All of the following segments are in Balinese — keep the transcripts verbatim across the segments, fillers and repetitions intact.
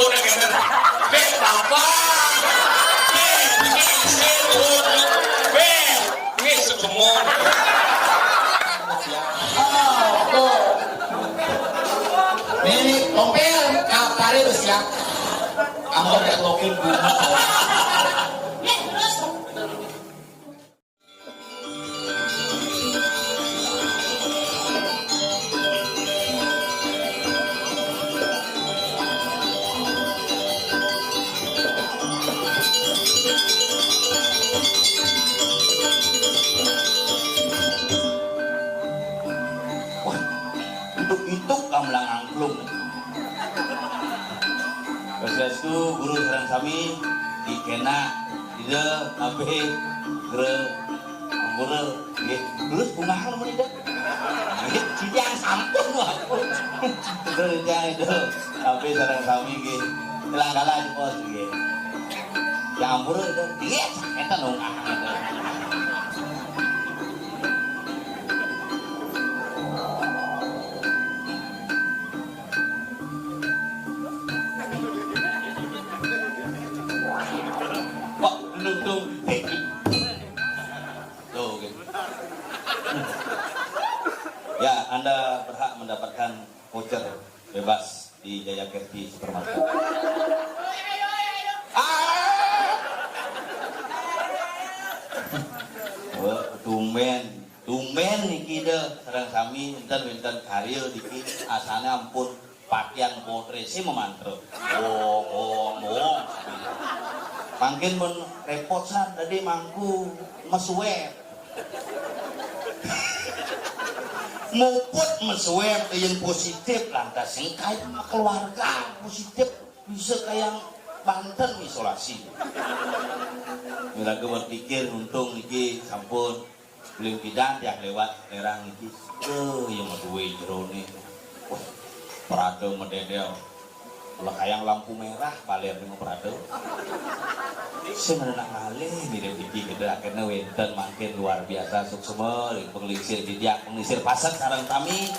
Beh, Bapak. Beh, ini saya turun. Beh, ini segemon. Oh, tuh. Ini tompel, kap tari besi ya. Kamu udah lokin bunga. Wah, itu-itu gamblang angklung. Swastiastu, guru sareng sami, dikena, ida, kabeh, gre, ampura, nggih. Terus kumaha lamun ida? Nggih, sidang sampun, ampun. Terus sidang itu, kabeh sareng sami, nggih. Langkala di pos, nggih. Ya ampura, ida. Nggih, saketan dong, ah, ida. Kok nuntung? Tuh, gitu. Ya, Anda berhak mendapatkan voucher bebas di Jaya Kerti Supermarket. Ah! Oh, tumben. Tumben niki deh, sareng sami enten wenten karya niki, asane ampun pakaian potresi memantra. Wong, wong, wong. Mangkin pun repot san, tadi mangku mesuwep. Muput mesuwep yang positif, lantas yang kaya sama keluarga positif, bisa kayak Banten isolasi. Mila gue berpikir, untung niki sampun Beli pidan tiap lewat lerang iki. Tuh, yang mau duwe jerone. Wah, Prado mededel. Kalau kayang lampu merah, baler dengan Prado. Sing ada nak ngalih, mirip iki gitu. Akhirnya wenten mangkin luar biasa suksema, ring penglingsir didiak, penglingsir paset sareng tami.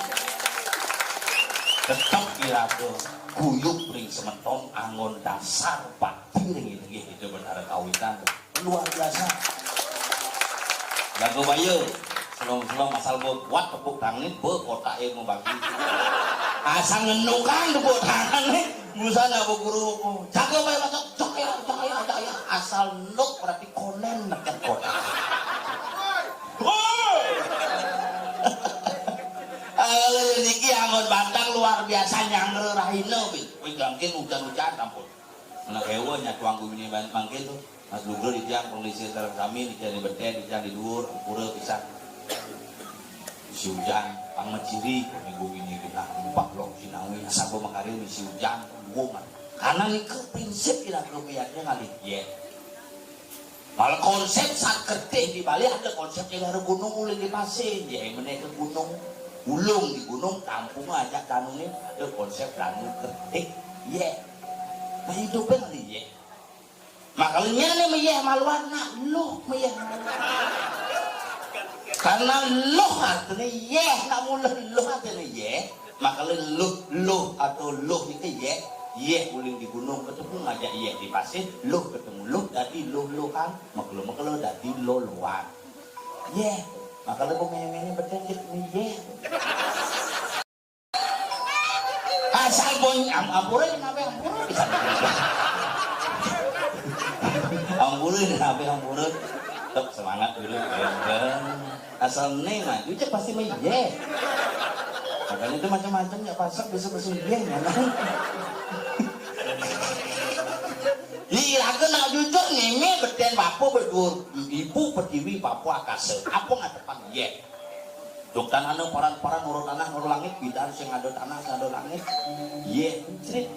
Tetep iraga guyub ring semeton anggon dasar bakti ring inggih ida Betara Kawitan. Luar biasa. Jago bayu. Selong-selong asal be kuat tepuk tangan, be kotak ilmu bagi. Asal ngenukang tepuk tangan nih. Musa nak bu guru. Jago bayu masuk. Cok ya, cok ya, cok ya. Asal nuk berarti konen neket kotak. Hoi! Ayo, niki anggon Banten luar biasa nyangre rahina, Bi. Wih, mungkin hujan-hujan ampun. Anak hewan nyatuang gumine ban-, mangkin tuh. Mas Lugro di tiang penglisi sareng sami, di tiang di beten, di tiang di dhuwur, ampura pisan. Si ujan, pang meciri, minggu ini genah empat blok sinawi, asal be makarya misi ujan, buwung. Karena nika prinsip ira kebiasaan ngalih yeh. Malah konsep saat kertih di Bali ada konsep negara gunung uling di pasir, yeh meneh ke gunung, ulung di gunung, kampung aja danune, ada konsep danu kertih, yeh. Nah, hidupnya ngalih yeh. Makanya nih meyeh maluan, nak luh meyeh maluan. Karena luh artinya yeh, nak mula luh artinya yeh. Makanya luh, luh atau luh itu yeh. Yeh uling di gunung ketemu ngajak yeh di pasir, luh ketemu luh, dadi luh-luhan, mekelo-mekelo dadi loloan. Yeh, makanya kok mene-mene betul gitu nih yeh. Asal boy am ampura, kenapa ampura bisa? Ampura, kenapa ampura? Tetap semangat dulu, benteng. Asal nih maju aja pasti mah iya. Makanya itu macam-macam ya, pasak bisa bersugihan ya. Nih, lagu nak jujur nih, ini beten bapak berdua, ibu pertiwi bapak akase. Apa nggak tepat? Iya. Duk tanahna paran-paran, nurut tanah, nurut langit, pidan sing ada tanah, sing ada langit. Yeh, crit.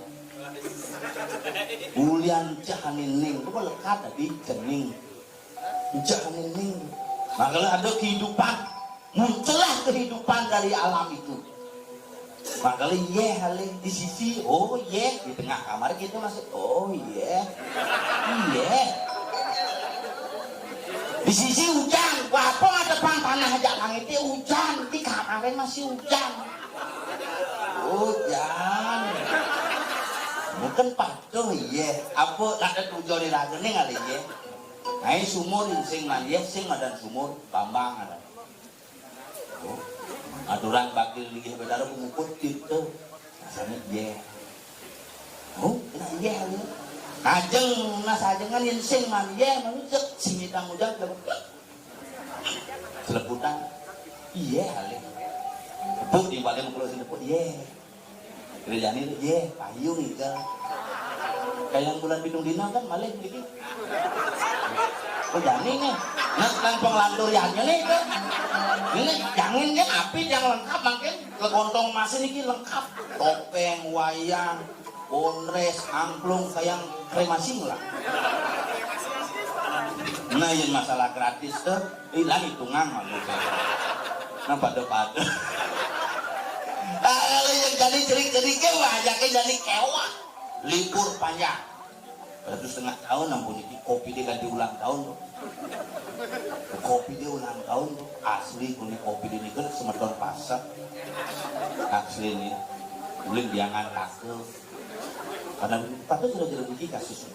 Ulian cahane ning, itu lekat tadi cening. Cahane ning. Nah, kalau ada kehidupan, muncullah kehidupan dari alam itu. Makanya yeh alih di sisi, oh yeh, di tengah kamar gitu masih, oh yeh, yeh. Di sisi hujan, apa depan tanah aja langitnya hujan, di kamar masih hujan. Hujan. Mungkin patuh, iya. Apa nak ada tujuan di raga nih kali, iya. Nah, ini sumur, ini sing man, iya, sing madan sumur, Bambang ada. Oh. Aturan bakil di Betara pengukut gitu. Rasanya, iya. Oh, kena, iya, iya. Kajeng, nah, sajengan yang sing man, iya, manusia sing hitam hujan, selebutan. Iya, halih. Bu, di balik mukul sini, Bu, iya. Kerjaan itu, iya, payung itu. Kayak yang bulan bidung dina kan, malah gitu. Oh, jani nih. Nah, kan pengelantur ya, ini itu. Ini jangan kan api yang lengkap, makin legontong emas ini ki lengkap. Topeng, wayang, bondres, angklung, kayak kremasi lah. Nah, yang masalah gratis tuh, hilang hitungan malu. Nah, pada-pada. Ah, kalau yang jadi cerik-cerik, wah, yang jadi kewah. Libur panjang. Satu setengah tahun ampun, iki kopi dia ganti ulang tahun tuh. Kopi dia ulang tahun tuh. Asli, kuning kopi dia ini kan semeton pasar. Asli nih. Ulin jangan takut. Karena tapi sudah jadi biji kasus.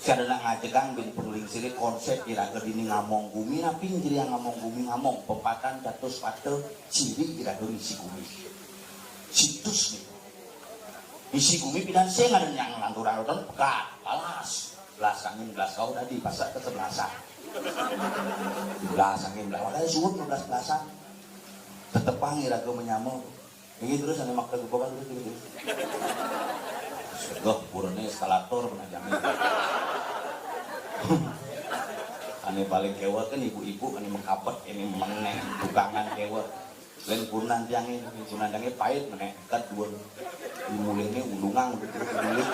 Saya nak ngajegang bin pengeling sini konsep kira-kira ini ngamong gumi, tapi jadi yang ngamong gumi ngamong pepatan datus pate ciri kira-kira isi gumi. Situs nih. Isi gumi pidan sing ada yang lanturan roton pekat, palas. Belas angin, belas kau tadi, pasak ke sebelasan. Belas angin, belas, makanya suut belas belasan. Tetepang iraga menyamo. Ini terus ada makta gepokan terus gitu. Segah burane eskalator pernah jamin. Ane paling kewa kan ibu-ibu, ane mengkapet, ini meneh, bukangan kewa. Lain kunan tiangnya, kunan tiangnya pahit, meneh, kan dua. Dimulainya ulungang, udah terus dulu.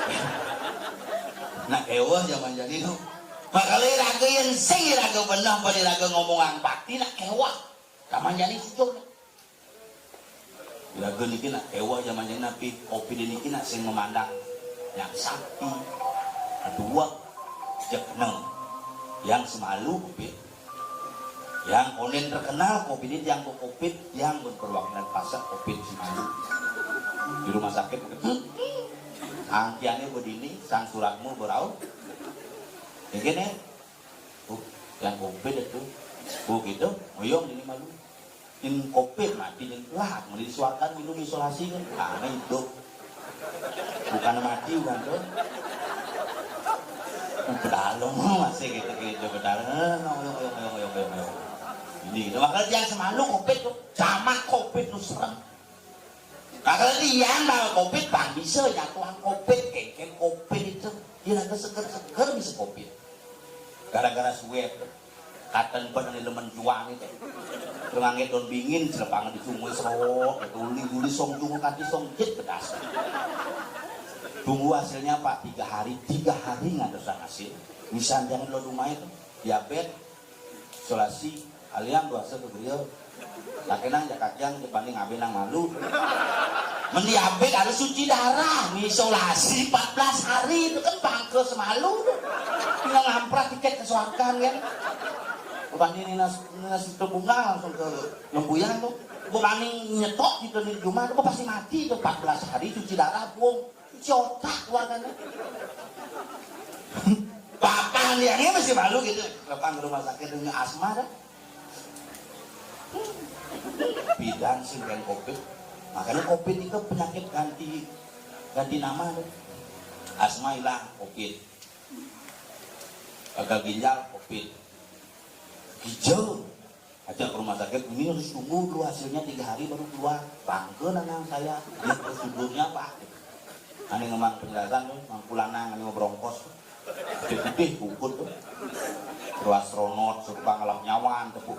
Nah, kewa zaman jadi tuh. Makanya raga yang sing raga benar, pada raga ngomongan bakti, nak kewa. Zaman jadi sujud. Iraga niki nak ewa zaman niki napi kopi niki nak sing memandang yang sakti, kedua, jekna, yang semalu kopi, yang konen terkenal kopi ini yang covid yang berperwakilan pasar covid semalu di rumah sakit. Angkiannya begini, sang suratmu berau, ya gini, oh, yang covid itu, oh gitu, oyong ini malu. Yang covid mati, yang lah, mau disuarakan minum isolasi kan, karena hidup. Bukan mati, bukan tuh. Pedalong masih gitu gitu pedalong. Ini gitu. Makanya dia semalu covid tuh, sama covid tuh serem. Makanya dia bawa covid, bang bisa jatuhan covid, kengkeng covid itu. Dia lagi seger-seger bisa covid. Gara-gara swab. Katen pun ada lemen juang itu. Terus ngangge daun bingin, selepangan di sungai serowok, gitu. Uli-uli song jungo kaki song jet pedas. Tunggu hasilnya, Pak, tiga hari, tiga hari nggak ada hasil. Misal yang lo rumah itu, diabetes, isolasi, aliang dua ke beliau. Lakenang jakajang dibanding abe nang malu. Mendiabetes harus cuci darah, isolasi empat belas hari itu kan bangke semalu tuh. Tinggal ngamprat tiket ke Suarkan kan. Bukan ini nas, nas itu bunga langsung ke Lembuyan tuh. Bukan nyetok gitu di rumah tuh pasti mati tuh empat belas hari cuci darah, bung. Cuci otak keluarganya. Bapak liangnya masih malu gitu. Datang ke rumah sakit dengan asma dah. Bidan sing kan covid. Makanya covid itu penyakit ganti ganti nama tuh. Asma hilang covid. Gagal ginjal covid. Ginjal aja ke rumah sakit, ini harus tunggu dulu hasilnya tiga hari baru keluar. Bangke nanang saya, lihat prosedurnya apa. Ane ngemang penjelasan tuh, mang pulanang ane mau berongkos. Gede-gede bungkut tuh. Terus astronot, suka ngalap nyawan, tepuk.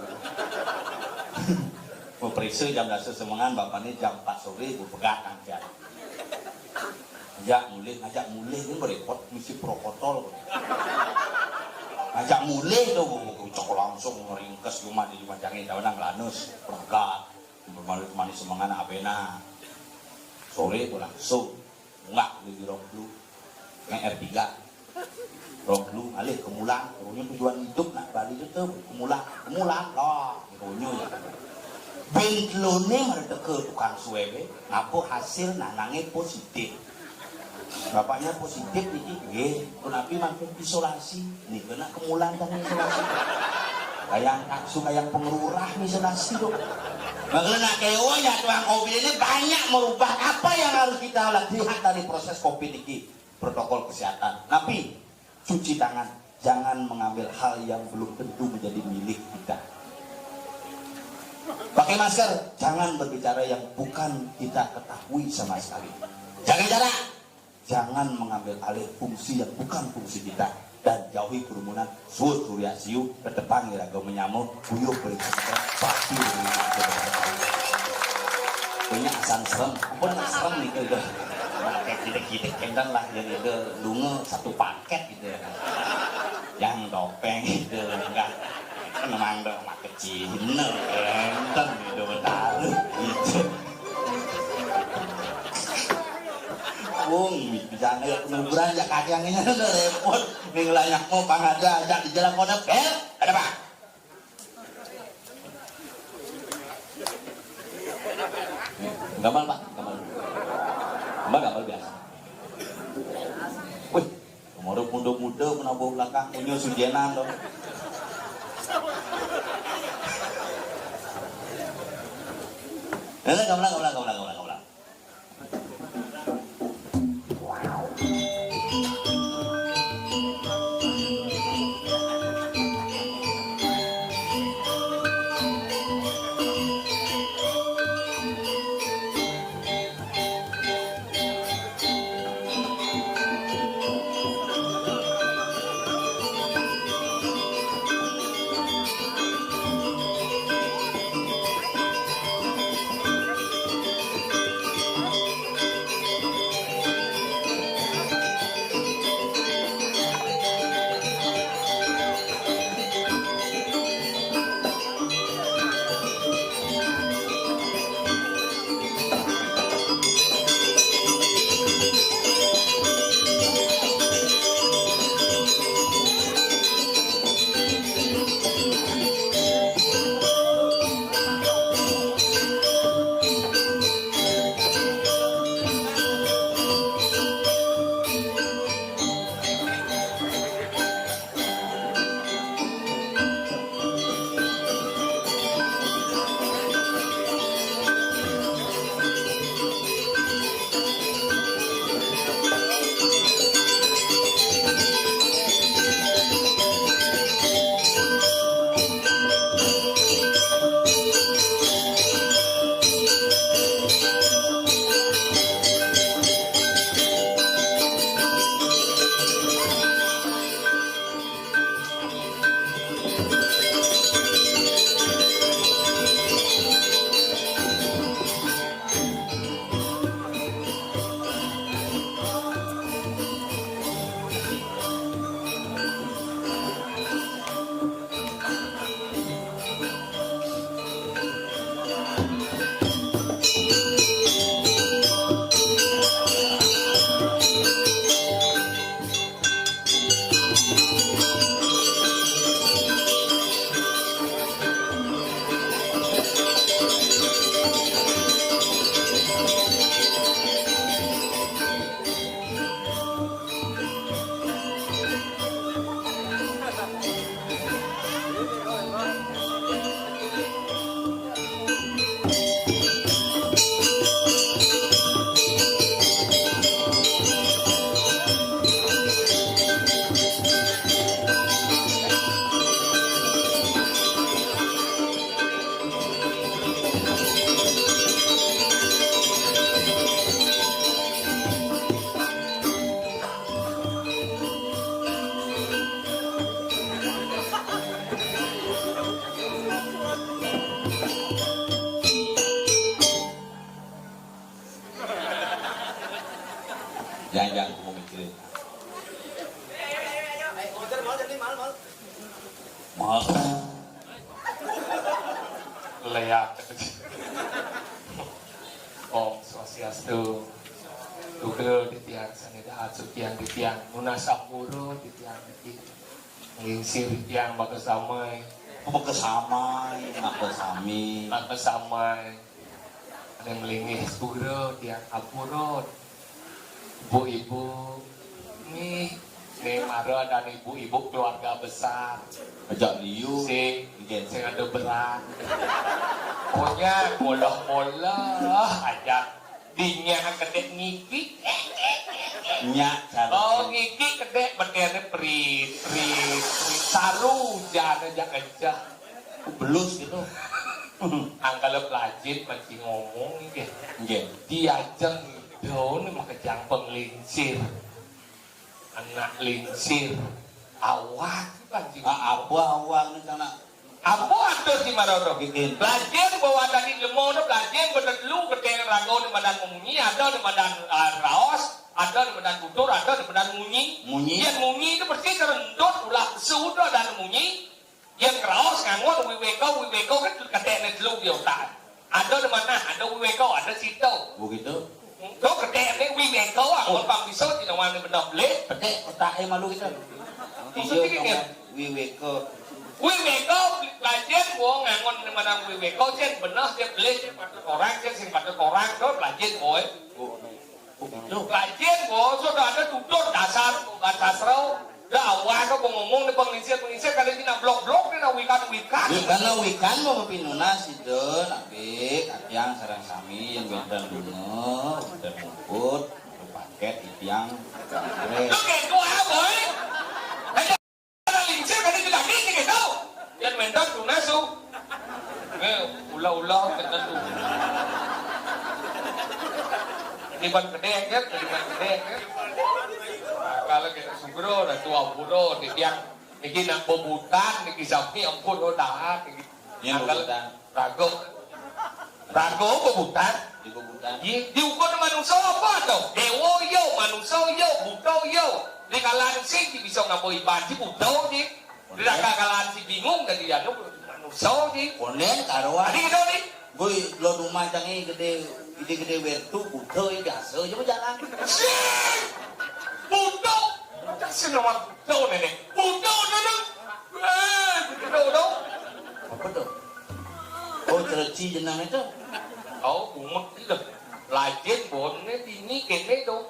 Mau periksa jam dasar semengan, bapak ini jam empat sore, gue pegat angkat. Ajak mulih, ajak mulih ini berepot misi protokol. Ajak mulih tuh, cok langsung meringkes rumah di rumah jangan jauh nang lanus, pegat. Bermalu temani semengan abena. Sore tuh langsung. Enggak, di Rong Blu. Yang R tiga. Rong Blu, alih ke Mulan. Rongnya tujuan hidup nak Bali itu tuh ke Mulan. Ke Mulan, loh. Rongnya ya. Bengkelone mereka ke tukang suwe, ngapa hasil nanangnya positif. Bapaknya positif niki, nggih, punapi mangkin isolasi. Nika nak kemulan kan isolasi. Kayang kapsu, kayang pengerurah isolasi, Dok. Makanya nak kewa ya, tuang covid ini banyak merubah apa yang harus kita lihat dari proses covid ini. Protokol kesehatan. Napi? Cuci tangan. Jangan mengambil hal yang belum tentu menjadi milik kita. Pakai masker, jangan berbicara yang bukan kita ketahui sama sekali. Jaga jarak, jangan mengambil alih fungsi yang bukan fungsi kita, dan jauhi kerumunan. Suud surya siu, tetepang iraga menyama, buyuh periksa pasti. Punya asan serem, ampun, asan serem gitu, gitu. Pakai kita kita kendang lah, jadi itu lunga satu paket gitu ya kan. Yang topeng gitu, enggak. Kan memang dong, mak kecil, bener, enten gitu, bener, gitu. Wong, bisa nggak kuburan ya, kaki yang ini udah repot. Minggu layak mau pang ada, ajak di jalan kode, bel, ada apa? Gamal, Pak, gamal. Mbak gamal biasa. Wih, umur muda-muda, menabur belakang, punya sujenan dong. Nah, gamal, gamal, gamal, gamal, gamal. Jangan, jangan, aku mau mikirin. Mal. Leak. Om Swastiastu. Dugra titiang sane dahat, sucian titiang nunas sampura, titiang niki nglingsir titiang maka samai. Maka samai, maka sami. Maka samai. Ane mlinggih sepura tiang ampura. Ibu-ibu, nih, nih mara ada ibu-ibu keluarga besar. Ajak liu. Si, nggih, sing ada berat. Pokoknya molah-molah aja. Dinya kedek ngiki. Nyak cara. Oh, ngiki kedek bedene prit, prit, prit. Saru jana jak kencah. Belus gitu. Angkala pelajit mesti ngomong nggih. Nggih. Diajeng daun makejang penglingsir. Anak lingsir. Awak kan sih. Ah, apa awak ni anak? Apa atur di mara to? Bikin. Pelajit bawa tadi lemo to, pelajit bener dulu keteng rago di madan munyi, ada di madan, ah, raos, ada di madan tutur, ada di madan munyi. Munyi. Yang munyi itu persis rendut ulah pesu to dan munyi. Yang raos ngangon wiweka, wiweka kan ketekne telu di otak. Ada di mana? Ada wiweka, ada sita. Begitu. To ketekne wiweka, ah, oh, pang bisa dinawane benar belit. Petek otak e malu kita. Maksudnya gini, ya? Wiweka. Wiweka, pelajit wong ngangon di mana wiweka, jen benar, jen belit, jen patut orang, jen sing patut orang, to pelajit, boy. Oh. Lajeng, bos, sudah ada tutur dasar, dasar sastra. Dah awak kok ngomong ni pengisir-pengisir, kalau tidak blok-blok ni nak wikan-wikan. Wikan lah wikan, mau pinunas itu, tapi katiang sareng sami yang benten dulu, benten muput, itu paket, itiang, paket. Lo kayak gua, boy. Lingsir kada jelaki ni gitu. Yang mental tunas tu. Eh, ulah-ulah kena tu. Ini ban kedek kan, ini ban kedek kan. Nah, kalau kita sugro dah tua pura, titiang niki nak bebutan, niki sapi ampun oh dah, niki. Yang bebutan. Rago. Rago bebutan. Di bebutan. Di, diukur manusia apa tu? Dewa yo, manusia yo, buta yo. Di kalangan sing bisa ngabo iban si buta si. Di kalangan si bingung dari anu manusia si. Konen karuan. Tadi gitu ni. Boy, lo rumah canggih gede, gede-gede wertu buta ya biasa aja berjalan. Si buta. Kasih nama buta nenek. Buta nenek. Eh, buta dong. Apa tu? Oh, cereci jenang itu. Oh, umat itu. Lajin bonne dini kene dong.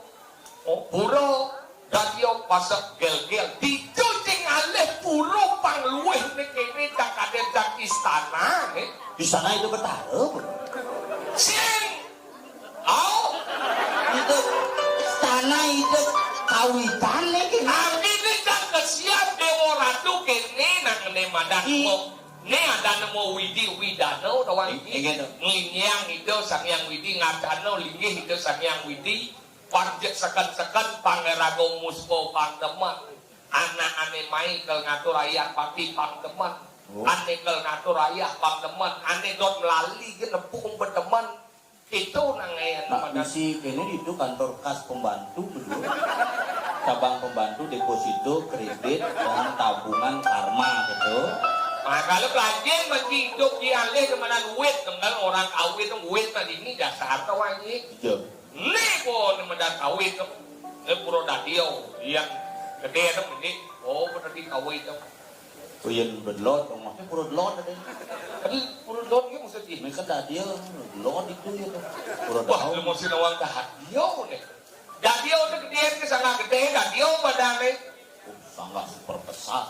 Oh, pura. Dadi pasek gel-gel. Dicucing alih pura pang luwih ne kene cak ade cak istana, eh. Istana itu betara, Bu. Sing. Au. Itu istana itu kawitan ne kene. Artine cak kesian Dewa Ratu kene nang ne madan. Ih. Mo. Ne ada nemu Widi Widana utawa Ing-, inggih, to. Nglingyang Ida Sang Hyang Widi, ngatana linggih Ida Sang Hyang Widi, panjek seken-seken pangeraga muspa pangdemen. Anak ane mai kel ngatur ayah pati pangdemen. Oh. Ane kel ngatur ayah pangdemen, ane dot melali ge nepung bedemen. Itu nang ayan. Nah, misi kene itu kantor kas pembantu berdua. Cabang pembantu deposito, kredit, dan tabungan karma gitu. Nah, kalau pelajin mesti hidup di alih kemana duit, tenggal orang kawin duit tadi ini dasar tau aja. Iya. Ini pun medan kawin tuh. Ini pura dadio yang gede tuh ini. Oh, pernah di kawin tuh. Oh, yen bedlot, dong, maksudnya pura delot ada. Aduh, pura delot gitu maksudnya. Mereka tadi ya, delot itu ya tuh. Pura delot. Wah, lu mesti nawang dadio nih. Dadio tuh gede ke sana gede, dadio padahal nih. Oh, sangat super besar.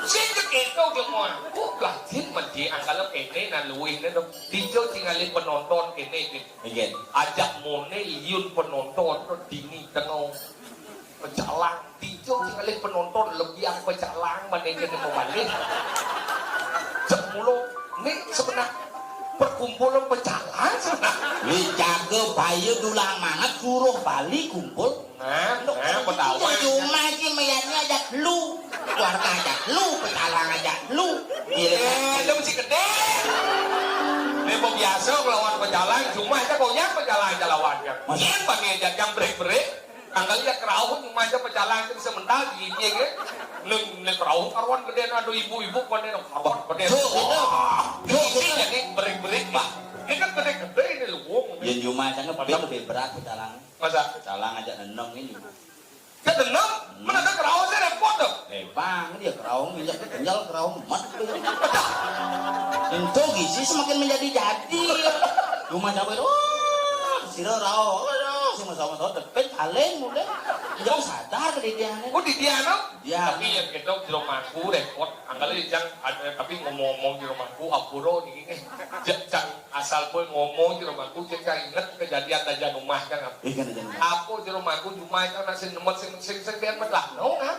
Sing itu dia mau. Oh, gajin mesti angkal kene nang luwih nih dong. Dijo tinggalin penonton kene gitu. Iya. Ajak mone liun penonton tuh dini tengok. Pecalang, dijok sing ngalih penonton lebih aku pecalang bandingke nang malih. Cek mulu, ni sebenar perkumpulan pecalang sebenar. Li jaga bayu dulang manget suruh Bali kumpul. Nah, nah, betawa. Cuma iki meyaknya ajak lu. Keluarga ajak lu, pecalang ajak lu. Eh, lu mesti gede. Ini mau biasa ngelawan pecalang, cuma aja kau yang pecalang aja lawannya. Masa? Yang pakai aja yang break-break. Tanggal ya kerauh cuma aja pecalang itu semental di dia ke. Neng, neng kerauh karuan gede, ada ibu-ibu pada neng karuan gede. Tuh, gitu. Wah, tuh, gitu. Jadi berik-berik, Pak. Ini kan gede-gede ini lu, Wong. Ya, cuma aja ngebet lebih berat pecalang. Masa? Pecalang aja enam ini. Kan enam? Hmm. Mana ada kerauh sih repot tuh. Eh, Bang, dia kerauh minyak tuh kenyal, kerauh mat tuh. Itu gizi semakin menjadi-jadi. Cuma cabai, wah, sira rauh. Aduh. Sing sama-sama depit, paling mulai. Jauh sadar ke dia, nih. Oh, di dia, no? Dia. Tapi yang kita jero mangku repot. Angkal jang ada, tapi ngomong-ngomong jero mangku, ampura niki, eh. Ja-, jang asal pun ngomong jero mangku, jang inget kejadian Dajan Umah, kan? Iya, kan, Dajan Umah. Apa jero mangku, Jumah, kan, sing nemot, sing, sing, sing, dia met lah. No, kan?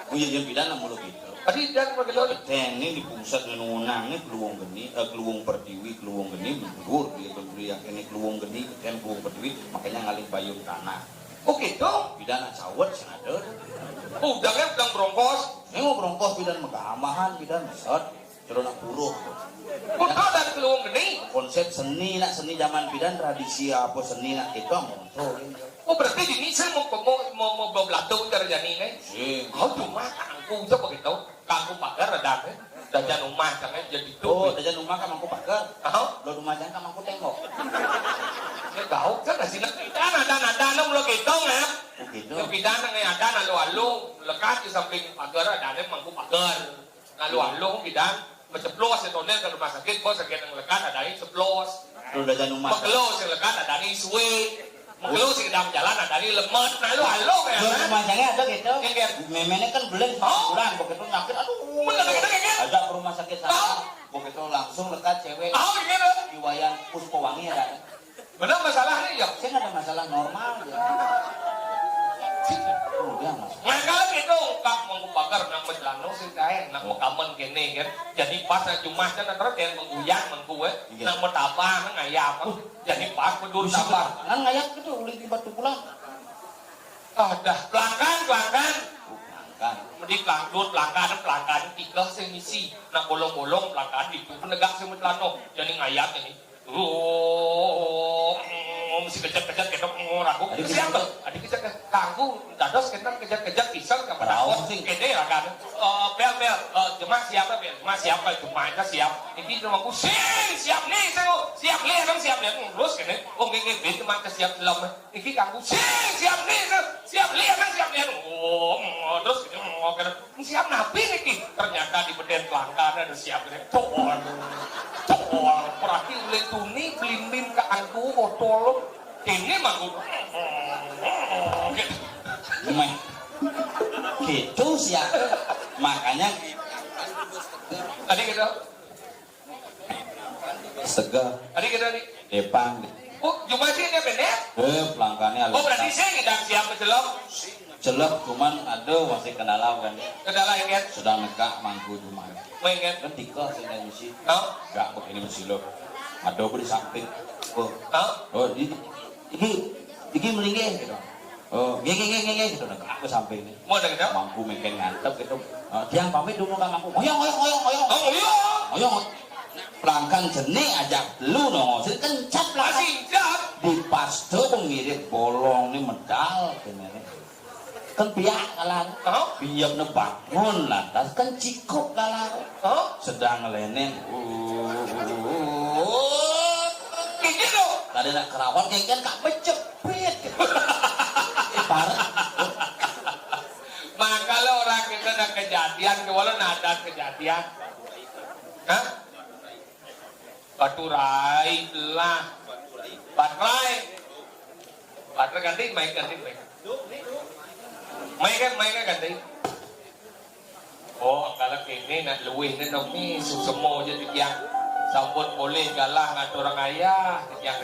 Oh, iya, iya, bidana mulu gitu. Tadi dan begitu. Teni di pusat ngenunang nih, Kluwung Geni, eh, Kluwung Pertiwi, Kluwung Geni, dhuwur dia beli yang ini Kluwung Geni, kan Kluwung Pertiwi, makanya ngaling payung tanah. Oh, gitu? Bidana cawet sing ada. Udangnya udang brongkos. Ini mau brongkos bidan megamahan, bidan meset. Celana buruh. Kok tau dari Kluwung Geni? Konsep seni, nak, seni zaman bidan, tradisi apa seni, nak, kita muncul. Oh, berarti ini saya mau, mau, mau, mau beblatu cara jani, nih. Sing. Kau cuma kangku aja begitu. Kangku pagar ada, nih. Dajan Umah, jangan jadi itu. Oh, Dajan Umah kan mangku pagar. Hah? Lo rumah jangan kan mangku tembok. Ya, tahu kan, hasilnya kan ada, ada, ada, belum hitung, ya. Oh, gitu. Yang bidana nih ada, lalu-lalu, lekat di samping pagar, ada, nih, mangku pagar. Lalu-lalu, bidana, menceplos, ya, toner ke rumah sakit, bos, sakit yang lekat, ada, nih, ceplos. Lo Dajan Umah. Mengelo sing lekat, ada, nih, suwe. Mengelo sing dalam jalan, ada, nih, lemet. Lalu-lalu, ya, lo kan? Rumah jangan ada gitu. Iya, iya. Memene kan belum. Oh. Bulan, begitu sakit, aduh. Bener, bener, bener. Ajak ke rumah sakit sana. Oh. Begitu langsung lekat cewek. Oh, iya, bener. Di Wayan Puspawangi ada. Bener masalahnya, ya? Saya nggak ada masalah normal, ya. Oh, dia masalah. Nah, kalau gitu, Kak, mangku pagar, nak mencelano sih, kae, nak mekamen kene, kan. Jadi pas, nak Jumah, kan, terus yang mengguyang, mangku, eh. Iya. Nak metabah, nak ngayap. Uh. Jadi pas, pedul tabah. Kan ngayap gitu, ulih tiba tuh pulang. Ah, dah, pelangkan, pelangkan. Oh, pelangkan. Mesti pelangdut, pelangkan, pelangkan, tiga sing ngisi. Nak bolong-bolong, pelangkan, itu penegak sing mencelano. Jadi ngayap ini. Oh, mesti kejat-kejat, kita mau ragu. Adik siapa? Kejat. Adik kejat, kangku, dados kita kejat-kejat, pisang, kapan raung sih. Kene ya kan. Eh, bel, bel, eh, cuma siapa, bel? Cuma siapa? Cuma aja siap. Ini cuma aku, sing, siap nih, saya mau. Siap nih, emang siap nih. Terus kene, oh, gini, gini, cuma ke siap belum. Iki kanggo sing siap nih, siap lihat, siap lihat. Oh, terus gitu, oh, kira, siap napi niki? Ternyata di beden pelangkana ada siap nih. Tuh, tuh, perhati oleh tuni, belimbing ke angku, botol. Ini mah gua. Gitu. Meh. Gitu siap. Makanya tadi gitu. Sega. Tadi kita nih. Depang. Oh, cuma sih ini bener? Eh, pelangkane. Oh, alus. Berarti saya ngidang siap mencelok. Celok, cuman ada masih kendala, kan? Kendala, ya, kan? Sedang negak mangku cuman. Main, kan? Kan tiga sing mesti. Hah? Gak begini mesti lo. Ada apa di samping? Oh. Hah? Oh, di, iki, iki melinggih gitu. Oh, nggih, nggih, nggih, nggih, nggih, gitu. Nah, aku sampai ini. Mau ada gitu? Mangku mengken ngantep gitu. Nah, tiang pamit dulu kan mangku. Ngoyong, ngoyong, ngoyong, ngoyong. Oh, iya. Ngoyong. Pelangkan jenih ajak lu nongol. Sini kencap lah. Masih kencap. Di pasto pengirit bolong nih medal kene. Kan piak kalan. Hah? Piak ne bangun lantas kan cikup kalan. Hah? Sedang ngelenen. Ini loh. Tadi nak kerawon kengken kak becek. Parah. Maka lo orang itu ada kejadian, kalau ada kejadian. Hah? Baturai lah. Batrai. Batrai ganti, main ganti, main. Main kan, main kan ganti. Oh, angkala kene nak luwih ne, no, ni suksema aja titiang. Sampun polih galah ngaturang ayah titiang.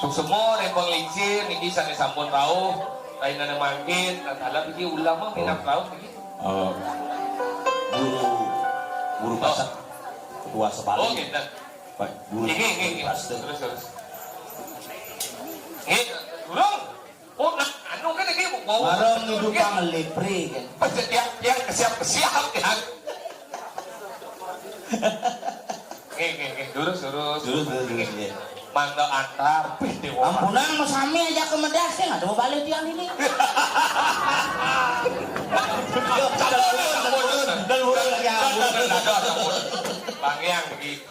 Suksema rembang lincir niki sane sampun rauh, rainane mangkin, tatkala niki ulama minab rauh niki. Eh, guru, guru pasar, ketua sebalik. Oh, ngeten. Pak, guru. Nggih, nggih, nggih. Terus, terus. Nggih, durung. Oh, nah, anu kan iki mau. Marang ngidupang lepre kan. Pas tiang, tiang kesiap-kesiap, ya. Nggih, nggih, nggih. Durus, durus. Durus, durus, durus, nggih. Mangga antar, pih, dewa. Ampunang, mau sami aja ke medas, ya, nggak ada mau balik tiang ini. Ampun, ampun, ampun. Dan urang lagi ampun. Ampun, ampun, ampun. Bang Yang, begitu.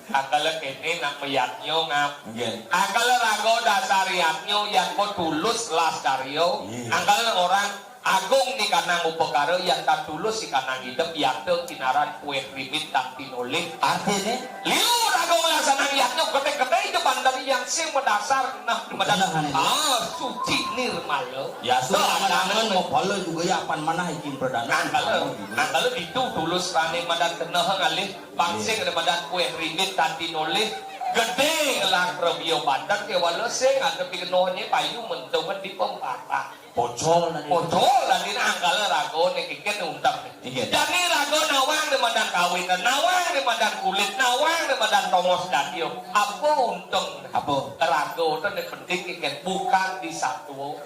Angkala kene nak mayadnya ngap. Nggih. Angkala raga dasar yadnya yan kok tulus las karya. Nggih. Angkala orang Agung ni kanang upakara, yan tan tulus ni kanang idep, yata kinaran kuih rimit tan tinolih. Artiné? Liu raga nglaksanang yatna, keté-keté ija banten yan sing madasar nah madan. Keneh, ané. Ah, suci nirmala. Ya, suci. Nah, madangan mapala juga ya, apan manah ikin pradana. Angkala, angkala ditu tulus ané madan keneh ngalih. Pang sing ada madan kuih rimit tan tinolih. Gedé ngelah prabia banten kéwala sing ada pikenohné payu mentungan di pempatah. Pocol tadi. Pocol tadi, nah, angkala raga né kénkén unteng. Iya. Jani raga nawang di madan kawitan, nawang di madan kulit, nawang di madan tongos dadi. Apa unteng? Apa? Raga to né penting kénkén, bukan di satua.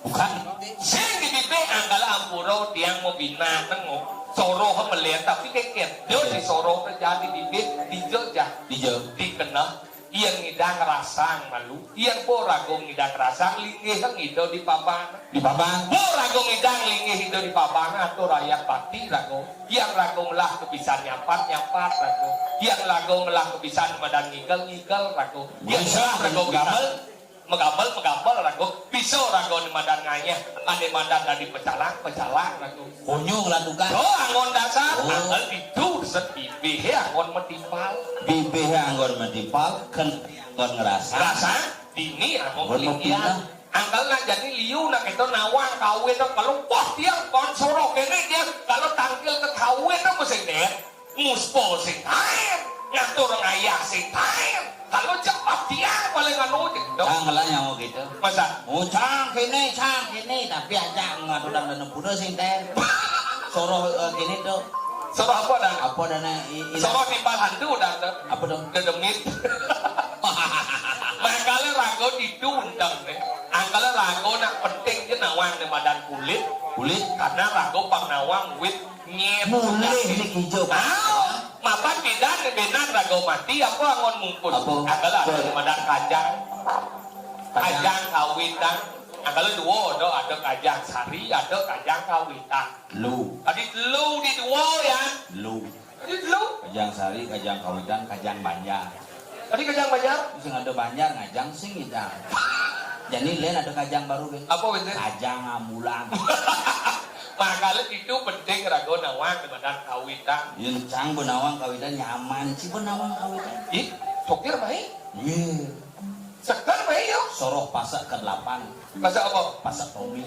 Bukan. Sing di bibih angkala ampura tiang mabinah nengok. Soroh melihat tapi kénkén. Dia di soroh to jadi bibih, dija jah. Dija. Dikeneh. Yén ngidang rasang malu, yén ba raga ngidang rasang, linggih ngida di pabang. Di pabang. Ba raga ngidang linggih ida di pabang, atur ayat bakti raga. Yén raga ngelah kabisan nyampat, nyampat raga. Yén raga ngelah kabisan madan ngigel, ngigel raga. Yén bisa raga bisa magambel, magambel, magambel raga. Bisa raga di madan ngayah, ané madan dadi pecalang, pecalang raga. Konyol lah tukang. Oh, anggon dasar. Oh. Anggon ditu set bibih anggon matimpal. Bibih anggon matimpal, ken anggon ngrasa. Ngrasa, dini anggon kelindihan. Anggon mapinah. Anggon nak jani liu nak kita nawang kawin nak kalau wah tiang kon soroh kéné tiang kalau tangkil ke kawin nak mesti deh. Muspa sing taén, ngatur ngayah sing taén. Kalau cepat tiang paling anu je. Cang lah nyawa gitu. Masa? Oh, cang kéné, cang kéné, tapi aja ngatur dan dana kuda sing taén. Soroh, eh, kéné to. Soroh apa dah? Apa dana i-, i-, soroh timpal hantu dah to. Apa to? Dedemit. Mangkala raga ditu unteng né. Angkala raga nak penting je nawang di madan kulit. Kulit. Karena raga pang nawang wit Nyet. Mulih niki, Jo. Ah, mapan bidan, bidan raga mati, apa anggon mungkus? Apa? Angkala ada di madan kajang. Kajang. Kajang kawitan. Angkala dua, ada, ada kajang sari, ada kajang kawitan. Lu. Tadi telu di dua ya. Lu. Tadi telu. Kajang sari, kajang kawitan, kajang banjar. Tadi kajang banjar? Sing ada banjar ngajang sing ngidang. Jani lén ada kajang baru, Bén. Apa, Bén? Kajang ambulan. Mangkala itu penting raga nawang di madan kawitan. Yén cang ba nawang kawitan nyaman, ci ba nawang kawitan. Ih, sokir baé. Iya. Seger baé yo. Soroh pasek kedelapan. Pasek apa? Pasek Tommy.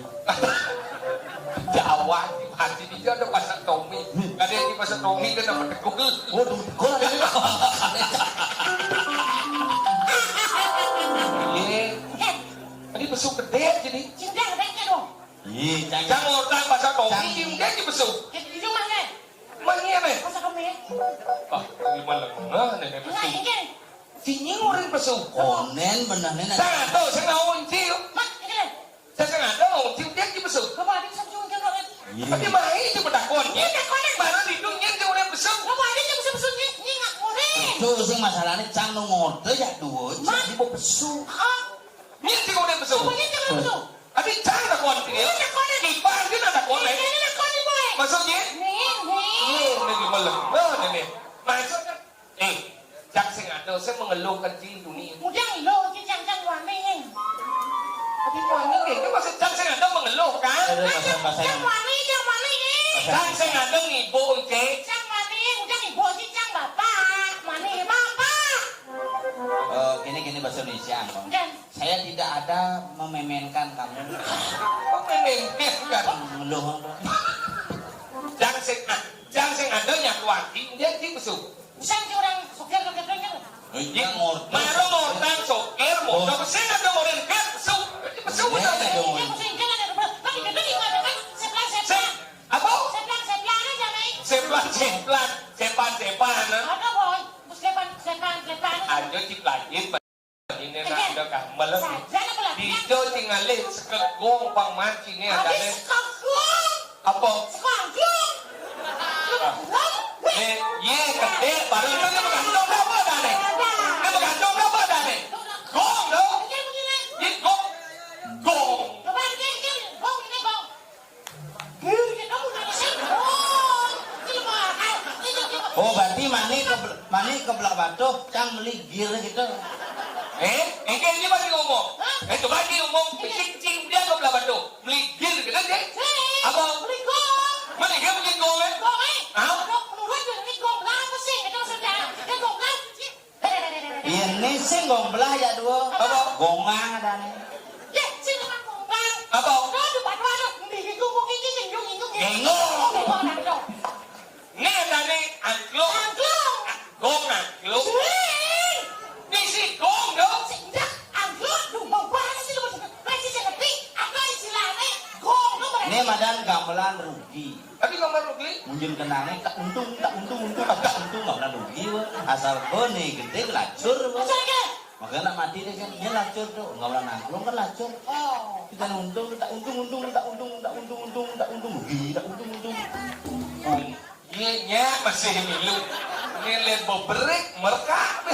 Jawa, hati dia ada pasek Tommy. Hmm. Ada di pasek Tommy kan nama tekul. Waduh, tekul ada. Iya. Tadi besuk gede jadi. Cinta gede dong. Iya, cang. Cang orang pasek Tommy, cang. Dia di besuk. Di rumah kan? Mana ya, Beh? Pasek Tommy. Ah, gimana? Nah, nenek besuk. Enggak, enggak. Sini ngurin pesu. Konen bener nih. Satu, sing ngawon ciu. Mak, ini. Saya sing ada ngawon ciu, dia di pesu. Bapak adik satu juga banget. Iya. Tapi mah itu pedakon. Iya, pedakon. Mana di dunia dia udah pesu. Bapak adik yang pesu-pesu, ini, ini nggak ngurin. Itu sing masalahnya cang nu ngode ya dua, Mak. Jadi mau pesu. Ah. Ini sih udah pesu. Bapak ini jangan pesu. Tapi cang pedakon dia. Ini pedakon. Di pangkil ada konen. Ini pedakon, Boy. Maksudnya? Nih, nih. Ini, ini gimana? Nah, ini. Maksudnya Eh, cang sing ada, saya mengeluh kencing dunia. Udah lo, si cang cang wani. Tapi wani, eh, itu maksud cang sing ada mengeluh, kan? Ada bahasa, bahasa cang yang wani, cang wani, eh. Cang sing ada ngibuk, cek. Cang wani, udah ngibuk si cang bapak. Wani bapak. Eh, gini, gini bahasa Indonesia, Bang. Dan saya tidak ada mememenkan kamu. Mememenkan. Mengeluh, Bang. Cang sing, ah, cang sing ada nyaku hati, dia di besuk. Usang si orang sokir, sokir, sokir. Eh, iya, ngorta. Maro ngorta sokir, motor. Sing ada orang ket, su-, su-, iya, ada orang. Sing, sing, kan ada orang. Kan itu di mana, kan? Seplan, seplan. Sing, apa? Seplan, seplan aja, Mai. Seplan, seplan. Sepan, sepan, nah. Ada, Boy. Terus sepan, sepan, sepan. Ada cip lagi, ini nak ada gamel. Saja nak pelatihan. Dijo tingalih sekegong pang manci ni ada. Habis sekegong. Apa? Sekagum. Ah. Eh, ye, kedek, baru tu dia bergantung berapa dah ni? Dia bergantung berapa dah ni? Gong tu. Ye, gong. Gong. Oh, berarti mani ke, mani ke Blak Batuh, cang meli gir gitu. Eh, engke ini masih ngomong. Hah? Eh, coba dia ngomong, cing, cing, dia ke Blak Batuh. Meli gir gitu, cing. Lek sing nang kumbang. Apa? Kok di batu ada, di iku kok iki sing nyung-nyung ya? Nyung. Oh, bingung nang kok. Nek tadi angklung. Angklung. Gong angklung. Sing. Bisi gong dong. Sing ndak angklung, duh, mau banget sih lu. Lek sing ngerti, apa istilahnya? Gong, lu berarti. Ini madan gamelan rugi. Tapi gamelan rugi. Munjun kenane tak untung, tak untung, untung, tak untung, gamelan rugi, wah. Asal gone gede lacur, wah. Asal ke? Makanya nak mati deh kan, dia lacur tuh, nggak pernah nangklung kan lacur. Oh. Kita untung, tak untung, untung, tak untung, tak untung, untung, tak untung, rugi, tak untung, untung. Iya, iya, masih milu. Ini le beberik, merkak.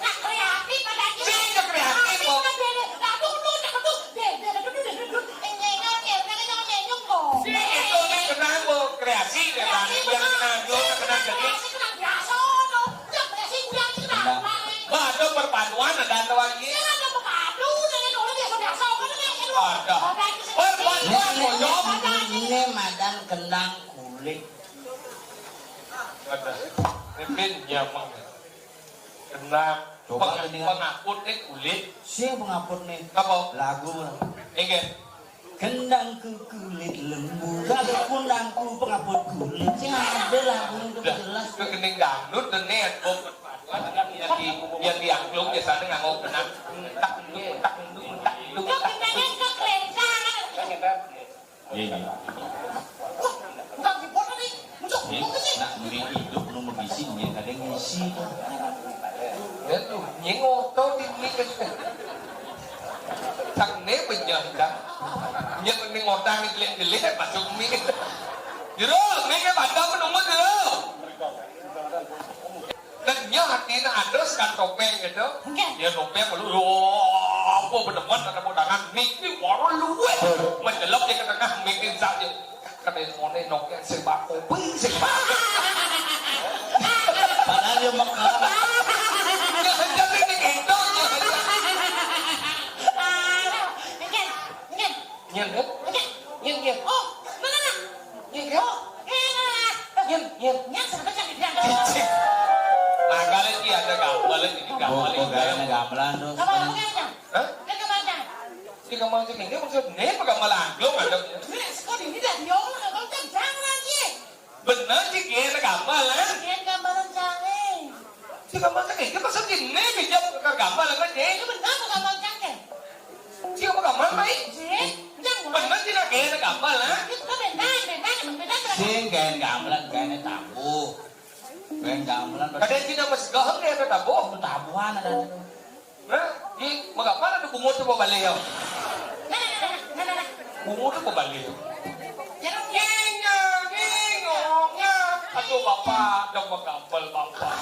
Nak kreatif ada aja. Sing ke kreatif, kok. Kreatif kan dia, dia, tak untung, tak untung, dia, dia, dia, dia, dia, dia, dia, nyengok, ya, dia nyengok, nyengok, kok. Sing itu, ini kenal, kok. Kreasi, ya, kan? Kreasi, yang betul. Kenal, lo kenal jadi. Kreasi, kenal biasa, no. Yang kreasi, yang kenal. Benar. Wah, itu perpaduan ada atau lagi? Iya, ada perpadu, dari dulu biasa-biasa, apa tuh, kayak gitu. Ada. Ada aja sih. Perpaduan, ini, ini, bocor. Ini madan kendang kulit. Ada. Mimin, ya, Mang. Kendang. Coba peng-, ini kan. Pengaput nih kulit. Sing pengaput nih. Apa? Lagu. Enggak. Kendangku kulit lembu, kalau kundangku pengaput kulit. Sing ada lagu itu. Dah, jelas. Ke kening dangdut dan net, kok. Yang di, yang di angklung biasanya nggak mau kenang. Tak, tak, tak, tak, tak. Kok kendangnya ke kerencang? Iya, iya. Wah, bukan di bola nih. Muncul, eh, bukan sih? Nak mie hidup nu mebisi nya kadang ngisi tuh. Ya tuh, nying oto di mie kan. Tang ne benyah dah. Nying ning otang ni jelik-jelik masuk mie. Jero, mie ke bandar menunggu jero. Dan nya hati nak ada sekan topeng gitu. Oke. Ya topeng lu, wah, apa beneran ada mau tangan mik ni baru lu eh. Menjelok dia ke tengah mik ni saja. Kena mone noke sebab kopi sebab. Padahal dia mekar. Ya, jadi ni gitu. Oke, oke. Nyen, nyen. Oke. Nyen, nyen. Oh, mana, mana? Nyen, nyen. Oh, eh, mana? Nyen, nyen. Nyen, siapa cak bilang? Cicing. Nah, kali ini ada gambar, ini gambar. Oh, ini gambar. Gambar, gambar, terus. Apa, apa, apa? Hah? Ini gambar, apa? Ini gambar, ini maksudnya apa gambar angklung ada? Ini sekolah ini dah, dia orang gambar, jangan lagi. Bener sih, Ken, gambar, eh? Ken, gambaran cangkeh. Si gambar cangkeh, dia maksud gini, pinjam ke gambar, kan, Ken? Itu bener, gambar cangkeh. Si apa gambar, Mai? Sih, bener. Bener sih, nak, Ken, gambar, eh? Itu kan bener, bener, bener, bener. Sing, Ken, gambaran, Ken, tabuh. Ken, gambaran. Kadang sih, nama segala, Ken, tabuh. Tabuhan ada. Nah, di, mengapa ada bungut tu berbalik tau? Bungut tu berbalik tau. Ngenyo, ngenyo, ngenyo. Aduh, bapak, dah megambel, bapak.